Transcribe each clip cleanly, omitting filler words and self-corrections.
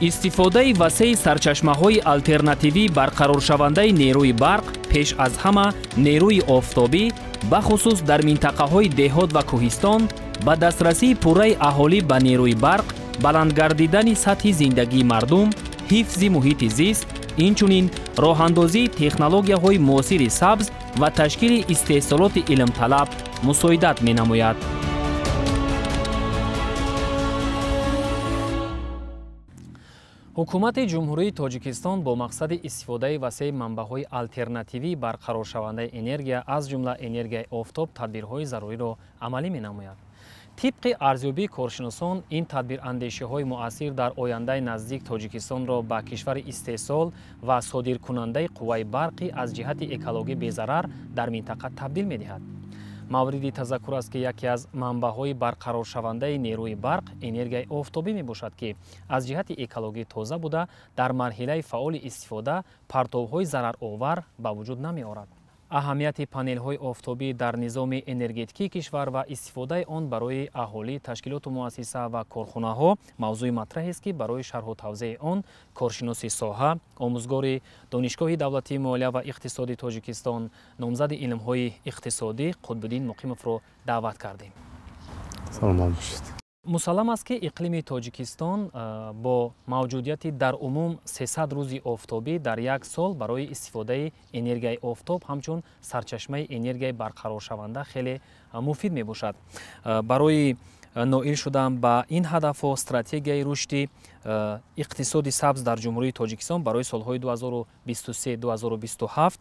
Истифодаи васеи сарчашмаҳои алтернативӣ барқароршавандаи нерӯи барқ, пеш аз ҳама нерӯи офтобӣ, бахусус дар минтақаҳои деҳот ва кӯҳистон, ба дастрасии пурраи аҳолӣ ба нерӯи барқ, баланд гардидани сатҳи зиндагии мардум, ҳифзи муҳити зист, инчунин роҳандозии технологияҳои муосири сабз ва ташкили истеҳсолоти илмталаб мусоидат менамояд. Ҳукумати Ҷумҳурии Тоҷикистон бо мақсади истифодаи васеи манбаъҳои алтернативии барқароршавандаи энергия, аз ҷумла энергияи офтоб, тадбирҳои заруриро амалӣ менамояд. Тибқи арзёбии коршиносон, ин тадбирандешиҳои муассир дар ояндаи наздик Тоҷикистонро ба кишвари истеҳсол ва содиркунандаи қувваи барқӣ аз ҷиҳати экологӣ безарар дар минтақа табдил медиҳад. Мавриди тазаккур аст, ки яке аз манбаъҳои барқароршавандаи нерӯи барқ энергияи офтобӣ мебошад, ки аз ҷиҳати экологӣ тоза буда, дар марҳилаи фаъоли истифода партовҳои зараровар ба вуҷуд намеорад. Аҳамияти панелҳои офтобӣ дар низоми энергетикии кишвар ва истифодаи он барои аҳолӣ, ташкилоту муассиса ва корхонаҳо мавзӯи матраҳест, ки барои шарҳу тавзеҳи он коршиноси соҳа, омӯзгори Донишгоҳи давлатии молия ва иқтисоди Тоҷикистон, номзади илмҳои иқтисодӣ Қутбиддин Муқимовро даъват кардем. Саломат бошед. Мусаллам аст, ки иқлими Тоҷикистон бо мавҷудияти дар умум 300 рӯзи офтобӣ дар як сол барои истифодаи энергияи офтоб ҳамчун сарчашмаи энергияи барқароршаванда хеле муфид мебошад. Барои ноил шудан ба ин ҳадафҳо стратегияи рушди иқтисоди сабз дар Ҷумҳурии Тоҷикистон барои солҳои 2023-2027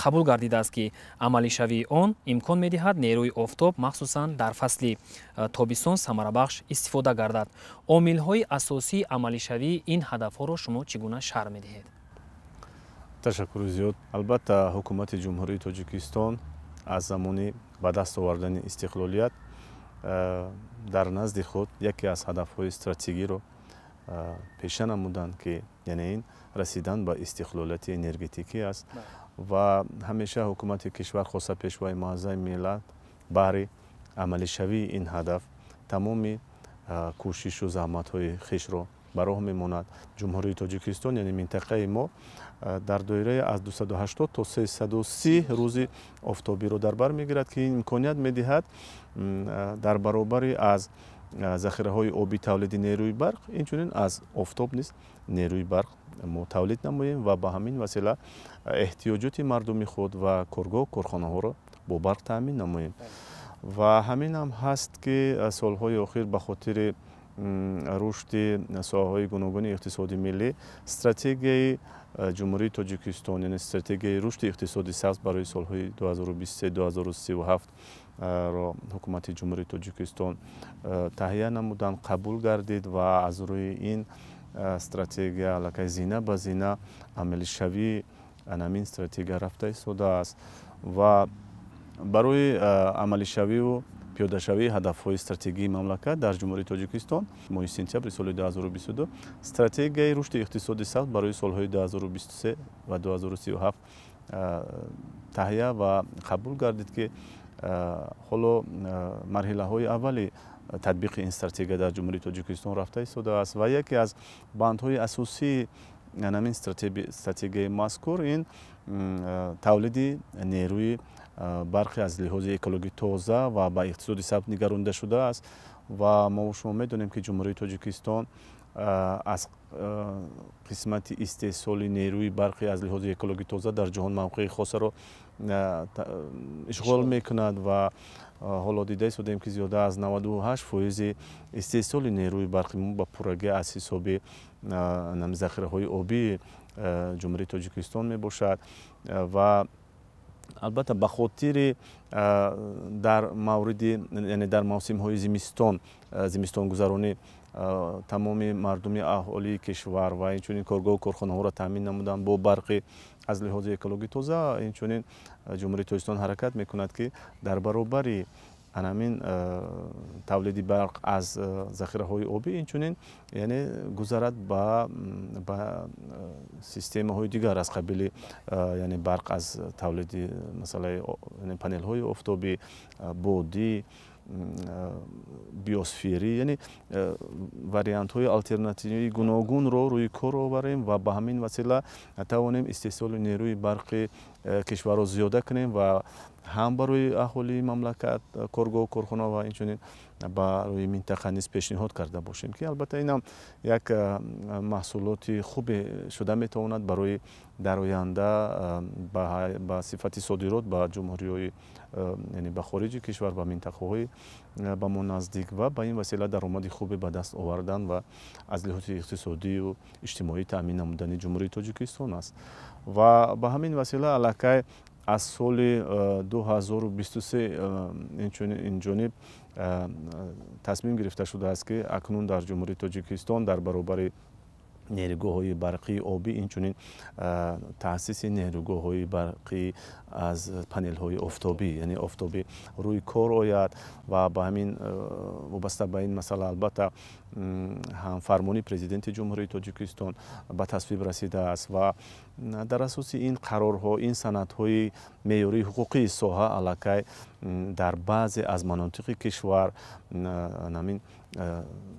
қабул гардидааст, ки амалишавии он имкон медиҳад нерӯи офтоб махсусан дар фасли тобистон самарабахш истифода гардад. Омилҳои асосии амалишавии ин ҳадафҳоро шумо чӣ гуна шарҳ медиҳед? Ташаккури зиёд. Албатта, ҳукумати Ҷумҳурии Тоҷикистон аз замони ба даст овардани истиқлолият дар назди худ яке аз ҳадафҳои стратегиро пеша намуданд, ки яъне ин расидан ба истиқлолияти энергетикӣ аст ва ҳамеша ҳукумати кишвар, хоса пешвои муаззами миллат, баҳри амалишавии ин ҳадаф тамоми кӯшишу заҳматҳои хешро ба роҳ мемонад. Ҷумҳурии Тоҷикистон, яъне минтақаи мо, дар доираи аз 280 то 330 рӯзи офтобиро дар бар мегирад, ки ин имконият медиҳад дар баробари аз захираҳои обӣ тавлиди нерӯи барқ, инчунин аз офтоб низ нерӯи барқ мо тавлид намоем ва ба ҳамин васила эҳтиёҷоти мардуми худ ва коргоҳ, корхонаҳоро бо барқ таъмин намоем. Ва ҳамин ҳам ҳаст, ки солҳои охир ба хотири рушди соҳаҳои гуногуни иқтисоди миллӣ стратегияи Ҷумҳурии Тоҷикистон, яъне стратегияи рушди иқтисоди сабз барои солҳои 2023-2037 ро ҳукумати Ҷумҳурии Тоҷикистон таҳия намуданд, қабул гардид ва аз рӯи ин стратегия аллакай зина ба зина амалишавии ҳамин стратегия рафта истодааст ва барои амалишавию пиёдашавии ҳадафҳои стратегии мамлакат дар Ҷумҳурии Тоҷикистон моҳи сентябри соли 2022 стратегияи рушди иқтисоди сабз барои солҳои 2023 ва 2037 таҳия ва қабул гардид, ки ҳоло марҳилаҳои аввали татбиқи ин стратегия дар Ҷумҳурии Тоҷикистон рафта истодааст ва яке аз бандҳои асосии ҳамин стратегияи мазкур ин тавлиди нерӯи барқи аз лиҳози экологӣ тоза ва ба иқтисоди сабз нигаронида шудааст. Ва мо шумо медонем, ки Ҷумҳурии Тоҷикистон аз қисмати истеҳсоли нерӯи барқи аз лиҳози экологӣ тоза дар ҷаҳон мавқеи хосаро ишғол мекунад ва ҳоло дида истодем, ки зиёда аз 98% истеҳсоли нерӯи барқи мо ба пуррагӣ аз ҳисоби захираҳои обии Ҷумҳурии Тоҷикистон мебошад. Ва албатта, ба хотири дар мавриди, яъне дар мавсимҳои зимистон, зимистонгузаронӣ тамоми мардуми аҳолии кишвар ва инчунин коргоҳу корхонаҳоро таъмин намуданд бо барқи аз лиҳози экологӣ тоза, инчунин Ҷумҳурии Тоҷикистон ҳаракат мекунад, ки дар баробари ҳамин тавлиди барқ аз захираҳои обӣ, инчунин яъне гузарад ба системаҳои дигар аз қабили яъне барқ аз тавлиди масалаи панелҳои офтобӣ, бодӣ. биосферӣ, яъне вариантҳои алтернативии гуногунро рӯи кор оварем ва ба ҳамин васила тавонем истеҳсоли нерӯи барқи кишварро зиёда кунем ва ҳам барои аҳолии мамлакат, коргоҳу корхона ва инчунин барои минтақа низ пешниҳод карда бошем, ки албатта инам як маҳсулоти хубе шуда метавонад барои дар оянда ба сифати содирот ба ҷумҳуриҳои, яъне ба хориҷи кишвар, ба минтақаҳои ба мо наздик ва ба ин васила даромади хубе ба даст овардан ва аз лиҳози иқтисодию иҷтимоӣ таъмин намудани Ҷумҳурии Тоҷикистон аст. Ва ба ҳамин васила аллакай аз соли 2023 инҷониб тасмим гирифта шудааст, ки акнун дар Ҷумҳурии Тоҷикистон дар баробари нерӯгоҳҳои барқии обӣ инчунин таъсиси нерӯгоҳҳои барқӣ аз панелҳои офтобӣ, яъне офтобӣ рӯи кор ояд. Ва ба ҳамин вобаста ба ин масъала албатта ҳам фармони Президенти Ҷумҳурии Тоҷикистон ба тасвиб расидааст ва дар асоси ин қарорҳо, ин санадҳои меъёрии ҳуқуқии соҳа аллакай дар баъзе аз манотиқи кишвар ҳамин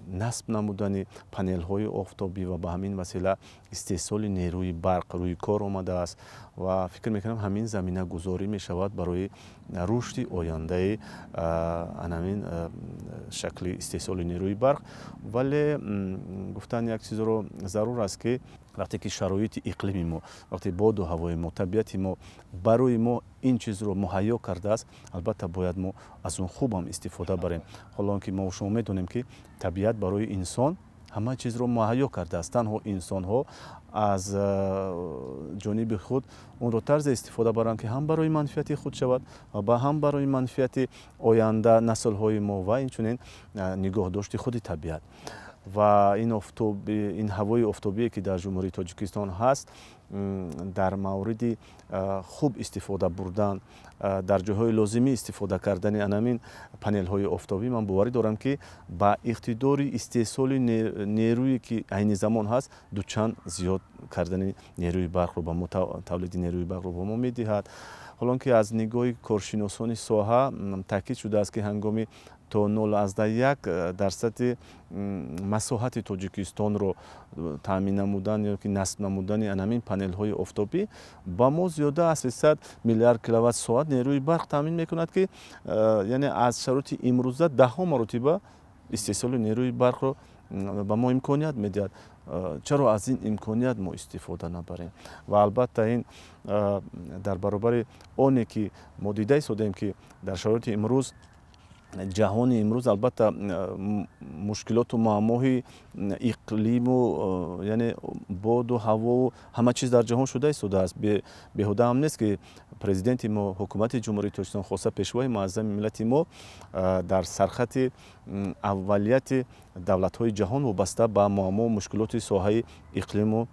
насб намудани панелҳои офтобӣ ва ба ҳамин васила истеҳсоли нерӯи барқ рӯи кор омадааст ва фикр мекунам, ҳамин заминагузорӣ мешавад барои рушди ояндаи анамин шакли истеҳсоли нерӯи барқ. Вале гуфтан як чизро зарур аст, ки вақте ки шароити иқлими мо, вақте боду ҳавои мо, табиати мо барои мо ин чизро муҳайё кардааст, албатта бояд мо аз он хубам истифода барем. Ҳоло он ки мо шумо медонем, ки табиат барои инсон ҳама чизро муҳайё кардааст, танҳо инсонҳо аз ҷониби худ онро тарзе истифода баранд, ки ҳам барои манфиати худ шавад ва ҳам барои манфиати оянда наслҳои мо ва инчунин нигоҳдошти худи табиат. Ва ин ин ҳавои офтобие, ки дар Ҷумҳурии Тоҷикистон ҳаст, дар мавриди хуб истифода бурдан, дар ҷойҳои лозимӣ истифода кардани анамин панелҳои офтобӣ, ман боварӣ дорам, ки ба иқтидори истеҳсоли нерӯе, ки айни замон ҳаст, дучанд зиёд кардани нерӯи барқро ба мо, тавлиди нерӯи барқро ба мо медиҳад. Ҳолон ки аз нигоҳи коршиносони соҳа таъкид шудааст, ки ҳангоми то 0,1% масоҳати Тоҷикистонро таъмин намудан ё ки насб намудани анамин панелҳои офтобӣ ба мо зиёда аз 300 миллиард киловатт соат нерӯи барқ таъмин мекунад, ки яъне аз шароити имрӯза даҳҳо маротиба истеҳсоли нерӯи барқро ба мо имконият медиҳад. Чаро аз ин имконият мо истифода набарем? Ва албатта ин дар баробари оне ки мо дида истодем, ки дар шароити имрӯз, ҷаҳони имрӯз, албатта мушкилоту муаммоҳои иқлиму, яъне боду ҳавову ҳама чиз дар ҷаҳон шуда истодааст. Беҳуда ҳам нест, ки Президенти мо, Ҳукумати Ҷумҳурии Тоҷикистон, хоса Пешвои муаззами миллати мо дар сархати аввалияти давлатҳои ҷаҳон вобаста ба муаммову мушкилоти соҳаи иқлиму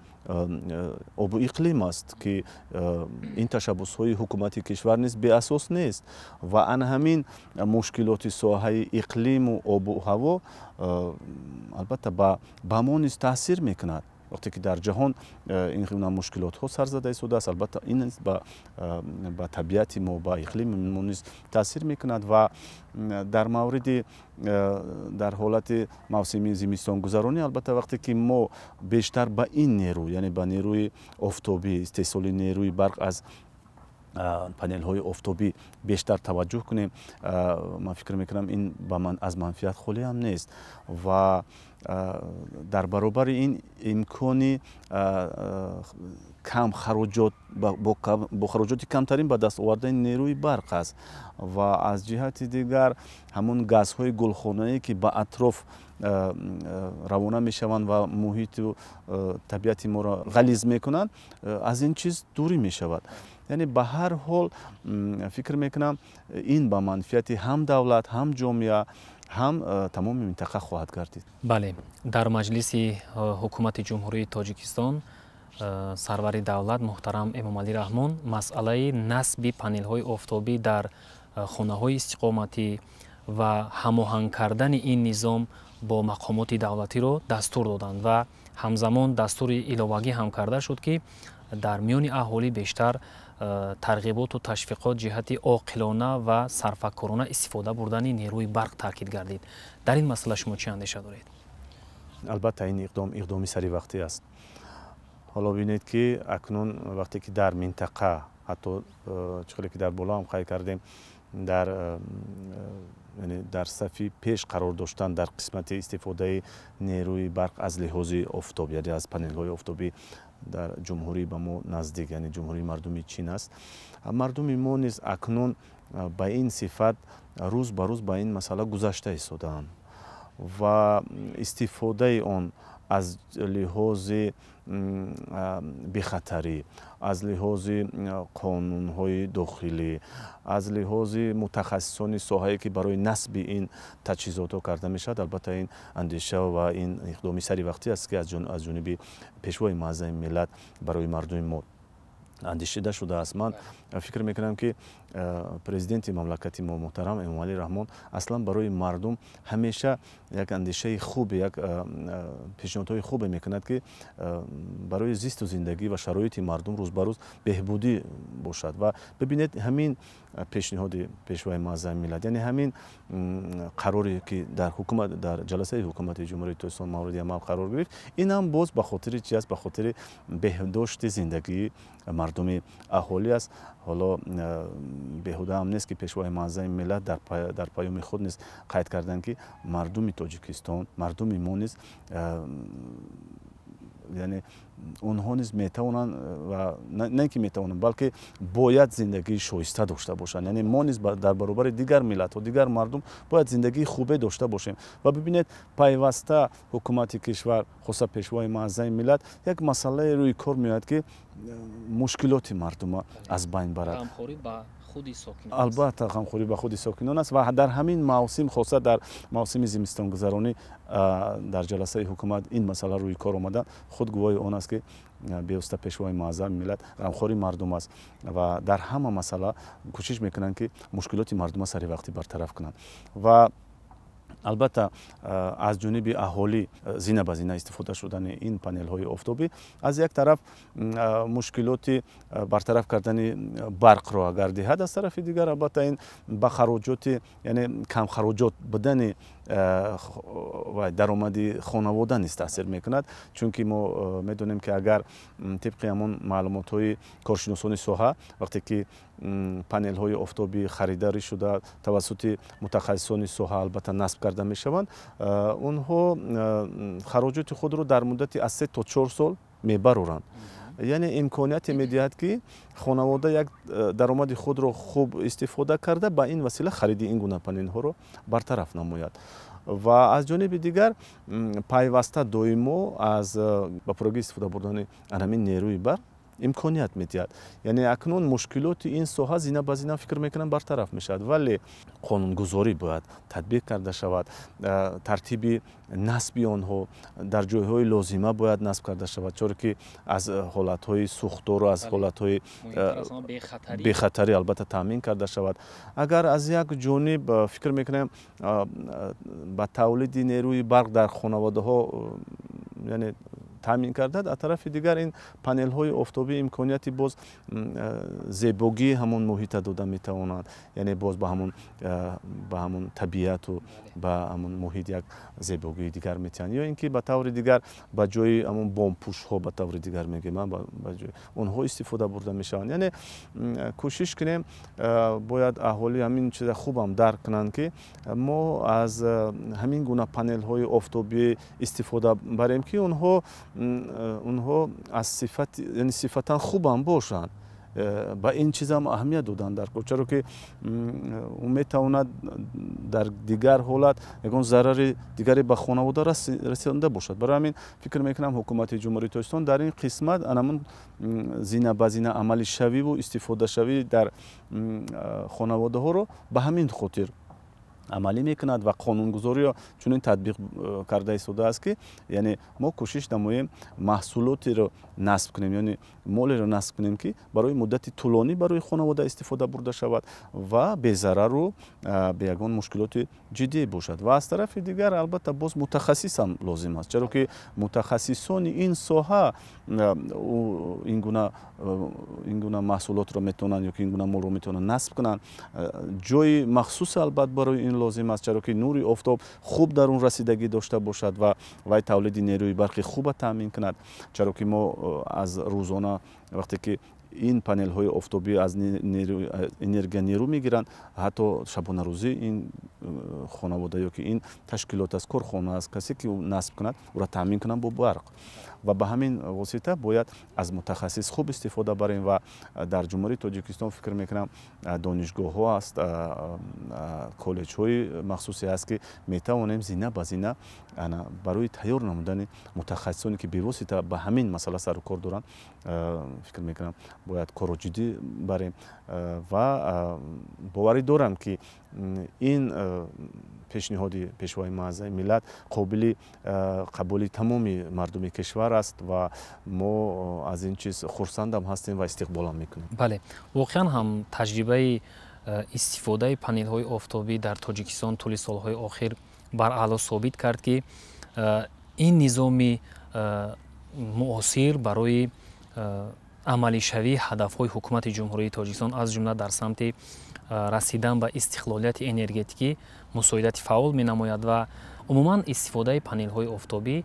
обу иқлим аст, ки ин ташаббусҳои ҳукумати кишвар низ беасос нест. Ва ана ҳамин мушкилоти соҳаи иқлиму обу ҳаво албатта ба мо низ таъсир мекунад. Вақте ки дар ҷаҳон ин гуна мушкилотҳо сар зада истодааст, албатта ин низ ба табиати мо, ба иқлими мо низ таъсир мекунад. Ва дар мавриди дар ҳолати мавсими зимистонгузаронӣ, албатта вақте ки мо бештар ба ин нерӯ, яъне ба нерӯи офтобӣ, истеҳсоли нерӯи барқ аз панелҳои офтобӣ бештар таваҷҷӯҳ кунем, ман фикр мекунам, ин ба ман аз манфиат холӣ ҳам нест. Ва дар баробари ин имкони кам хароҷот, бо хароҷоти камтарин ба даст овардани нерӯи барқ аст. Ва аз ҷиҳати дигар ҳамон газҳои гулхонае, ки ба атроф равона мешаванд ва муҳиту табиати моро ғализ мекунанд, аз ин чиз дурӣ мешавад. Яъне ба ҳар ҳол фикр мекунам, ин ба манфиати ҳам давлат, ҳам ҷомеа, ҳам тамоми минтақа хоҳад гардид. Бале, дар маҷлиси Ҳукумати Ҷумҳурии Тоҷикистон сарвари давлат муҳтарам Эмомалӣ Раҳмон масъалаи насби панелҳои офтобӣ дар хонаҳои истиқоматӣ ва ҳамоҳанг кардани ин низом бо мақомоти давлатиро дастур доданд ва ҳамзамон дастури иловагӣ ҳам карда шуд, ки дар миёни аҳолӣ бештар Тарғиботу ташвиқот ҷиҳати оқилона ва сарфакорона истифода бурдани нерӯи барқ таъкид гардид. Дар ин масъала шумо чӣ андеша доред? Албатта, ин иқдом иқдоми саривақтӣ аст. Ҳоло бинед, ки акнун вақте ки дар минтақа, ҳатто чӣ хеле ки дар боло ҳам қайд кардем, дар сафи пеш қарор доштан дар қисмати истифодаи нерӯи барқ аз лиҳози офтоб, яъне аз панелҳои офтобӣ, дар ҷумҳурӣ ба мо наздик, яъне Ҷумҳурии Мардуми Чин аст. Мардуми мо низ акнун ба ин сифат рӯз ба рӯз ба ин масъала гузашта истодаанд ва истифодаи он аз лиҳози бехатарӣ, аз лиҳози қонунҳои дохилӣ, аз лиҳози мутахассисони соҳае, ки барои насби ин таҷҳизотҳо карда мешавад, албатта, ин андеша ва ин иқдоми саривақтӣ аст, ки аз ҷониби Пешвои Муаззами миллат барои мардуми мо андешида шудааст. Ман фикр мекунам, ки Президенти мамлакати мо муҳтарам Эмомалӣ Раҳмон аслан барои мардум ҳамеша як андешаи хубе, як пешниҳодҳои хубе мекунад, ки барои зисту зиндагӣ ва шароити мардум рӯз ба рӯз беҳбудӣ бошад. Ва бибинед, ҳамин пешниҳоди Пешвои Муаззами миллат, яъне ҳамин қароре, ки дар ҳукумат, дар ҷаласаи ҳукумати Ҷумҳурии Тоҷикистон мавриди амал қарор гирифт, инам боз ба хотири чи аст? Ба хотири беҳдошти зиндагии мардуми аҳолӣ аст. Ҳоло беҳуда ҳам нест, ки Пешвои Муаззами миллат дар паёми худ низ қайд карданд, ки мардуми Тоҷикистон, мардуми мо низ, яъне онҳо низ метавонанд ва на ин ки метавонанд, балки бояд зиндагии шоиста дошта бошанд. Яъне мо низ дар баробари дигар миллатҳо, дигар мардум бояд зиндагии хубе дошта бошем. Ва бибинед, пайваста ҳукумати кишвар, хоса Пешвои Муаззами миллат, як масъалае рӯи кор меояд, ки мушкилоти мардума аз байн барад. Албатта, ғамхорӣ ба худи сокинон аст. Ва дар ҳамин мавсим, хоса дар мавсими зимистонгузаронӣ, дар ҷаласаи ҳукумат ин масъала рӯи кор омада, худ гувоҳи он аст, ки бевосита Пешвои Муаззами миллат ғамхори мардум аст ва дар ҳама масъала кӯшиш мекунанд, ки мушкилоти мардума саривақтӣ бартараф кунанд. Ва албатта, аз ҷониби аҳолӣ зина ба зина истифода шудани ин панелҳои офтобӣ аз як тараф мушкилоти бартараф кардани барқро агар диҳад, аз тарафи дигар, албатта, ин ба хароҷоти, яъне камхароҷот будани даромади хонавода низ таъсир мекунад. Чунки мо медонем, ки агар тибқи ҳамон маълумотҳои коршиносони соҳа, вақте ки панелҳои офтобӣ харидарӣ шуда, тавассути мутахассисони соҳа, албатта, насб карда мешаванд, онҳо хароҷоти худро дар муддати аз 3 то 4 сол мебароранд. Яъне имконияте медиҳад, ки хонавода як даромади худро хуб истифода карда, ба ин васила хариди ин гуна панелҳоро бартараф намояд. Ва аз ҷониби дигар, пайваста, доимо аз ба пуррагӣ истифода бурдани ҳамин нерӯи барқ имконият медиҳад. Яъне акнун мушкилоти ин соҳа зина ба зина, фикр мекунам, бартараф мешавад, вале қонунгузорӣ бояд татбиқ карда шавад, тартиби насби онҳо дар ҷойҳои лозима бояд насб карда шавад, чоре ки аз ҳолатҳои сӯхтору аз ҳолатҳои бехатарӣ, албатта, таъмин карда шавад. Агар аз як ҷониб, фикр мекунем, ба тавлиди нерӯи барқ дар хонаводаҳо, яъне таъмин кардад, аз тарафи дигар ин панелҳои офтобӣ имконияти боз зебогии ҳамон муҳита дода метавонанд. Яъне боз ба ҳамон табиату ба ҳамон муҳит як зебогии дигар метиҳанд. Ё ин ки ба таври дигар, ба ҷои ҳамон бомпӯшҳо, ба таври дигар мегӯем, ба ҷои онҳо истифода бурда мешаванд. Яъне кӯшиш кунем, бояд аҳолӣ ҳамин чиза хубам дарк кунанд, ки мо аз ҳамин гуна панелҳои офтобӣ истифода барем, ки онҳо аз сифат, яъне сифатан хубам бошанд. Ба ин чизам аҳамият доданд дар кор, чаро ки ӯ метавонад дар дигар ҳолат ягон зарари дигаре ба хонавода расонда бошад. Барои ҳамин фикр мекунам, ҳукумати Ҷумҳурии Тоҷикистон дар ин қисмат анамун зина ба зина амалишавиву истифодашавӣ дар хонаводаҳоро ба ҳамин хотир Амалӣ мекунад ва қонунгузориро чунин татбиқ карда истодааст, ки яъне мо кӯшиш намоем маҳсулотеро насб кунем, яъне молеро насб кунем, ки барои муддати тӯлонӣ барои хонавода истифода бурда шавад ва безарару бе ягон мушкилоти ҷиддӣ бошад. Ва аз тарафи дигар, албатта, боз мутахассисам лозим аст, чаро ки мутахассисони ин соҳа ин гуна маҳсулотро метавонанд ё ки ин гуна молро метавонанд насб кунанд. Ҷои махсусе, албатта, барои ин лозим аст, чаро ки нури офтоб хуб дар он расидагӣ дошта бошад ва вай тавлиди нерӯи барқи хуба таъмин кунад, чаро ки мо аз рӯзона, вақте ки ин панелҳои офтобӣ аз энергия нерӯ мегиранд, ҳатто шабонарӯзӣ ин хонавода ё ки ин ташкилот аст, корхона аст, касе ки насб кунад, ӯро таъмин кунанд бо барқ. Ва ба ҳамин восита бояд аз мутахассис хуб истифода барем. Ва дар Ҷумҳурии Тоҷикистон, фикр мекунам, донишгоҳҳо аст, коллеҷҳои махсусе аст, ки метавонем зина ба зина барои тайёр намудани мутахассисоне, ки бевосита ба ҳамин масъала сару кор доранд, фикр мекунам, бояд корро ҷиддӣ барем. Ва боварӣ дорам, ки ин пешниҳоди Пешвои муаззами миллат қобили қабули тамоми мардуми кишвар аст ва мо аз ин чиз хурсандам ҳастем ва истиқболам мекунем. Бале, воқеан ҳам таҷрибаи истифодаи панелҳои офтобӣ дар Тоҷикистон тӯли солҳои охир бараъло собит кард, ки ин низоми муосир барои амалишавии ҳадафҳои Ҳукумати Ҷумҳурии Тоҷикистон, аз ҷумла дар самти расидан ба истиқлолияти энергетикӣ, мусоидати фаъол менамояд. Ва умуман истифодаи панелҳои офтобӣ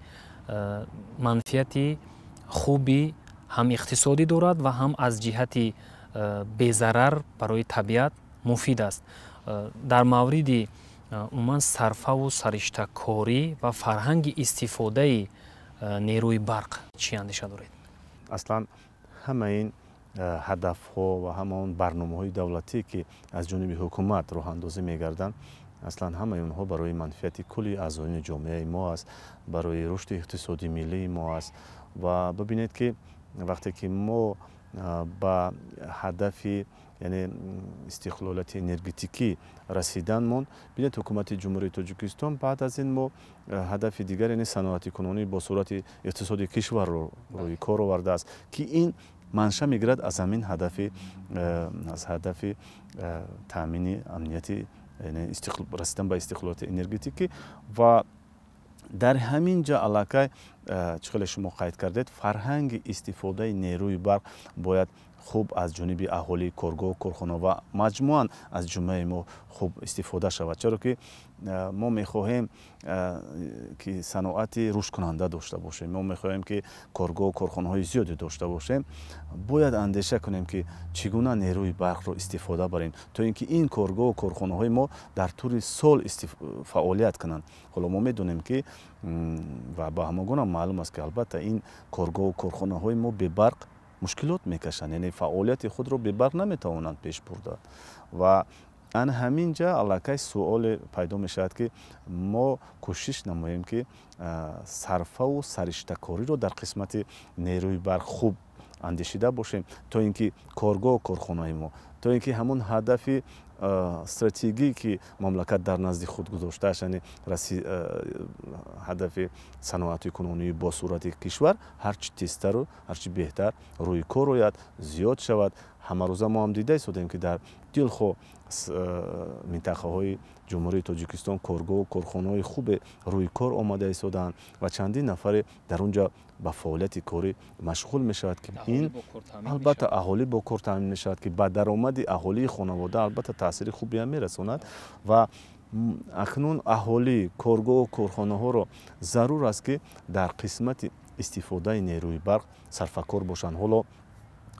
манфиати хуби ҳам иқтисодӣ дорад ва ҳам аз ҷиҳати безарар барои табиат муфид аст. Дар мавриди умуман сарфаву сариштакорӣ ва фарҳанги истифодаи нерӯи барқ чӣ андеша доред? Аслан ҳама ин ҳадафҳо ва ҳама он барномаҳои давлатӣ, ки аз ҷониби ҳукумат роҳандозӣ мегарданд, аслан ҳамаи онҳо барои манфиати кулли аъзоёни ҷомеаи мо аст, барои рушди иқтисоди миллии мо аст. Ва бибинед, ки вақте ки мо ба ҳадафи, яъне истиқлолияти энергетикӣ расиданмон, бинед, Ҳукумати Ҷумҳурии Тоҷикистон баъд аз ин мо ҳадафи дигар, яъне саноатикунонӣ бо суръати иқтисоди кишварро рӯи кор овардааст, ки ин манша мегирад аз ҳамин ҳадафи, аз ҳадафи таъмини амнияти, расидан ба истиқлолияти энергетикӣ. Ва дар ҳамин ҷа аллакай, чӣ хеле шумо қайд кардед, фарҳанги истифодаи нерӯи барқ бояд хуб аз ҷониби аҳолӣ, коргоҳ, корхона ва маҷмӯан аз ҷомеаи мо хуб истифода шавад, чаро ки мо мехоҳем, ки саноати рушдкунанда дошта бошем, мо мехоҳем, ки коргоҳ, корхонаҳои зиёде дошта бошем. Бояд андеша кунем, ки чӣ гуна нерӯи барқро истифода барем, то ин ки ин коргоҳу корхонаҳои мо дар тӯли сол фаъолият кунанд. Ҳоло мо медонем, ки ва ба ҳамагонам маълум аст, ки албатта ин коргоҳу корхонаҳои мо бебарқ мушкилот мекашанд, яъне фаъолияти худро бебарқ наметавонанд пеш бурда. Ва ан ҳамин ҷа аллакай суоле пайдо мешавад, ки мо кӯшиш намоем, ки сарфаву сариштакориро дар қисмати нерӯи барқ хуб андешида бошем, то ин ки коргоҳ, корхонаи мо, то ин ки ҳамон ҳадафи стратегӣ, ки мамлакат дар назди худ гузоштааст, яъне ҳадафи саноатикунонии босуръати кишвар, ҳарчи тезтару ҳарчи беҳтар рӯи кор ояд, зиёд шавад. Ҳамарӯза мо ҳам дида истодем, ки дар дилхоҳ минтақаҳои Ҷумҳурии Тоҷикистон коргоҳу корхонаҳои хубе рӯи кор омада истодаанд ва чандин нафаре дар он ҷо ба фаъолияти корӣ машғул мешавад, ки ин албатта аҳолӣ бо кор таъмин мешавад, ки ба даромади аҳолии хонавода албатта таъсири хубеам мерасонад. Ва акнун аҳолӣ, коргоҳу корхонаҳоро зарур аст, ки дар қисмати истифодаи нерӯи барқ сарфакор бошанд. Ҳоло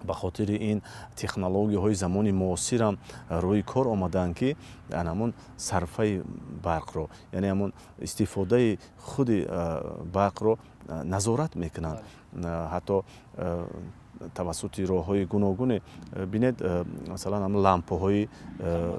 ба хотири ин технологияҳои замони муосирам рӯи кор омадаанд, ки ҳамон сарфаи барқро, яъне ҳамон истифодаи худи барқро назорат мекунанд. Ҳатто Тавассути роҳҳои гуногуне бинед, масалан, ҳам лампаҳои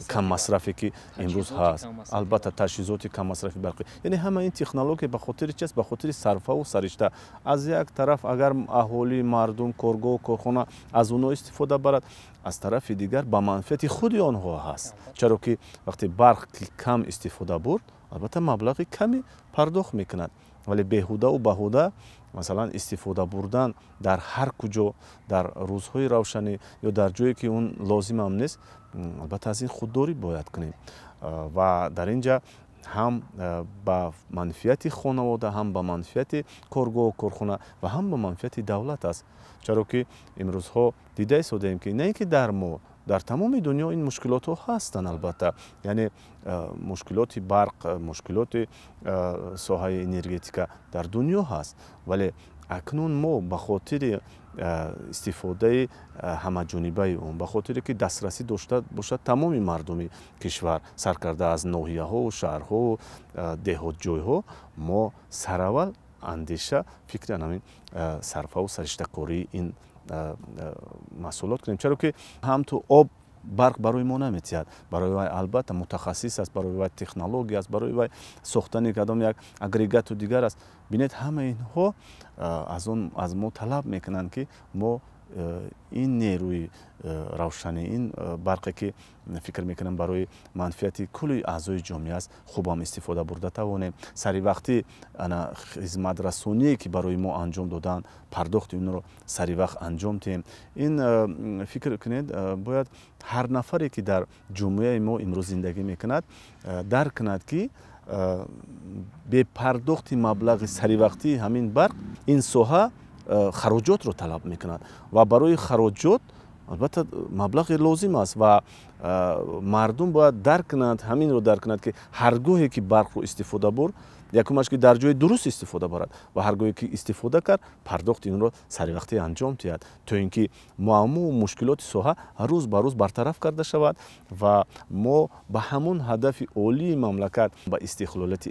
каммасрафе ки имрӯз ҳаст, албатта таҷҳизоти каммасрафи барқӣ. Яъне ҳама ин технология ба хотири чи аст? Ба хотири сарфаву саришта. Аз як тараф, агар аҳолӣ, мардум, коргоҳу корхона аз онҳо истифода барад, аз тарафи дигар ба манфиати худи онҳо ҳаст, чаро ки вақте барқ кам истифода бурд, албатта маблағи каме пардохт мекунад. Вале беҳудаву баҳуда, масалан, истифода бурдан дар ҳар куҷо, дар рӯзҳои равшанӣ ё дар ҷое ки он лозимам нест, албатта аз ин худдорӣ бояд кунем. Ва дар ин ҷа ҳам ба манфиати хонавода, ҳам ба манфиати коргоҳу корхона ва ҳам ба манфиати давлат аст, чаро ки имрӯзҳо дида истодаем, ки на ин ки дар мо, дар тамоми дунё ин мушкилотҳо ҳастанд. Албатта, яъне мушкилоти барқ, мушкилоти соҳаи энергетика дар дунё ҳаст, вале акнун мо ба хотири истифодаи ҳамаҷонибаи он, ба хотире ки дастрасӣ дошта бошад тамоми мардуми кишвар, саркарда аз ноҳияҳову шаҳрҳову деҳотҷойҳо, мо сараввал андеша, фикри ҳамин сарфаву сариштакории ин маҳсулот кунем, чаро ки ҳам ту об барқ барои мо наметиҳад. Барои вай албатта мутахассис аст, барои вай технология аст, барои вай сохтани кадом як агрегату дигар аст. Бинед, ҳама инҳо аз он аз мо талаб мекунанд, ки мо ин нерӯи равшанӣ, ин барқе ки фикр мекунам барои манфиати кулли аъзои ҷомеа аст, хубам истифода бурда тавонем. Сари вақти ана хизматрасоние ки барои мо анҷом доданд, пардохти онро сари вақт анҷом диҳем. Ин фикр кунед, бояд ҳар нафаре ки дар ҷомеаи мо имрӯз зиндагӣ мекунад, дарк кунад, ки бепардохти маблағи саривақтии ҳамин барқ ин соҳа хароҷотро талаб мекунад ва барои хароҷот албатта маблағе лозим аст. Ва мардум бояд дарк кунанд, ҳаминро дарк кунад, ки ҳар гоҳе ки барқро истифода бурд, якумаш ки дар ҷои дуруст истифода барад ва ҳар гоҳе ки истифода кард, пардохти онро саривақтӣ анҷом диҳад, то ин ки муаммову мушкилоти соҳа рӯз ба рӯз бартараф карда шавад ва мо ба ҳамон ҳадафи олии мамлакат, ба истиқлолияти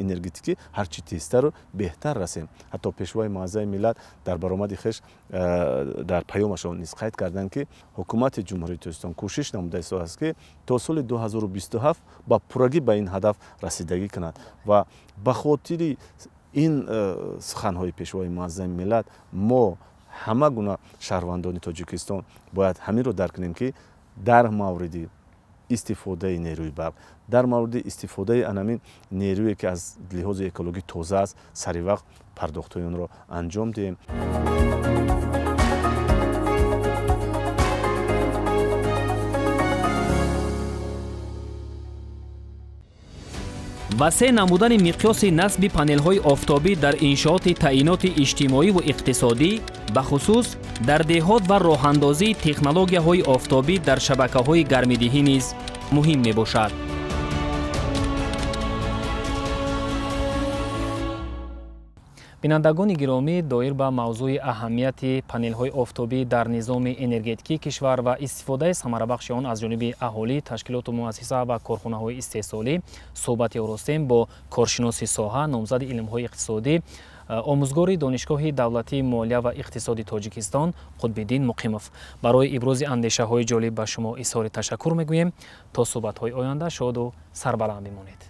энергетикӣ, ҳарчи тезтару беҳтар расем. Ҳатто Пешвои муаззами миллат дар баромади хеш дар паёмашон низ қайд карданд, ки ҳукумати Ҷумҳурии Тоҷикистон кӯшиш намуда истодааст, ки то соли 2027 ба пуррагӣ ба ин ҳадаф расидагӣ кунад. Ва ба хотири ин суханҳои Пешвои муаззами миллат мо ҳама гуна шаҳрвандони Тоҷикистон бояд ҳаминро дарк кунем, ки дар мавриди истифодаи нерӯи барқ, дар мавриди истифодаи анамин нерӯе ки аз лиҳози экологӣ тоза аст, сари вақт пардохтҳои онро анҷом диҳем. Васеъ намудани миқёси насби панелҳои офтобӣ дар иншооти таъиноти иҷтимоиву иқтисодӣ, бахусус дар деҳот, ва роҳандозии технологияҳои офтобӣ дар шабакаҳои гармидиҳӣ низ муҳим мебошад. Бинандагони гиромӣ, доир ба мавзӯи аҳамияти панелҳои офтобӣ дар низоми энергетикии кишвар ва истифодаи самарабахши он аз ҷониби аҳолӣ, ташкилоту муассиса ва корхонаҳои истеҳсолӣ суҳбате оростем бо коршиноси соҳа, номзади илмҳои иқтисодӣ, омӯзгори Донишгоҳи давлатии молия ва иқтисоди Тоҷикистон Қутбиддин Муқимов. Барои ибрози андешаҳои ҷолиб ба шумо изҳори ташаккур мегӯем. То суҳбатҳои оянда шоду сарбаланд бимонед.